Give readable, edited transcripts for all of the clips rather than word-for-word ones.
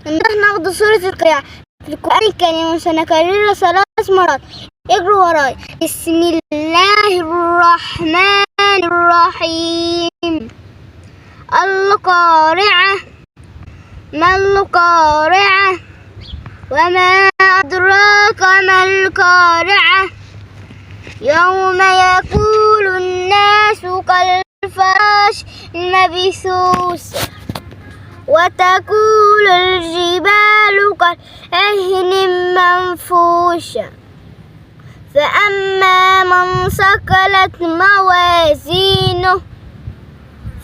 النهارده ناخد سورة القارعة في القرآن الكريم وسنكررها 3 مرات. اجروا وراي. بسم الله الرحمن الرحيم. القارعة، ما القارعة؟ وما أدراك ما القارعة؟ يوم يقول الناس كالفراش المبثوث وتكون الجبال كالعهن المنفوش. فأما من ثقلت موازينه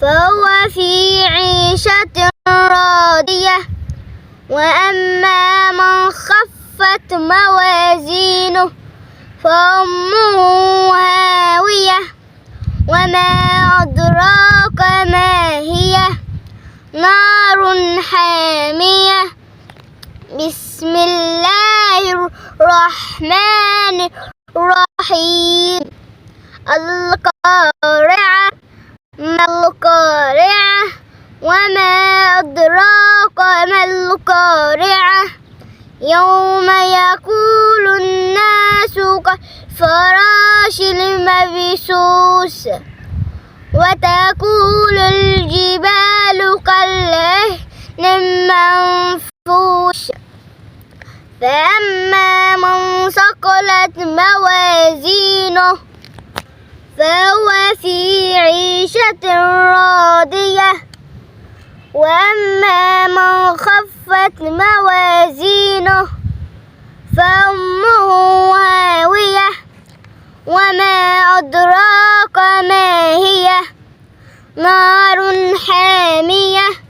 فهو في عيشة راضية، وأما من خفت موازينه فأمه هاوية. وما أدراك ما هي؟ نار حامية. بسم الله الرحمن الرحيم. القارعة، ما القارعة؟ وما أدراك ما القارعة؟ يوم يقول الناس كالفراش المبثوث وتكون الجبال كالعهن المنفوش. فأما من ثقلت موازينه فهو في عيشة راضية، وأما من خفت موازينه فأمه هاوية. وما أدراك ما هي؟ نار حامية.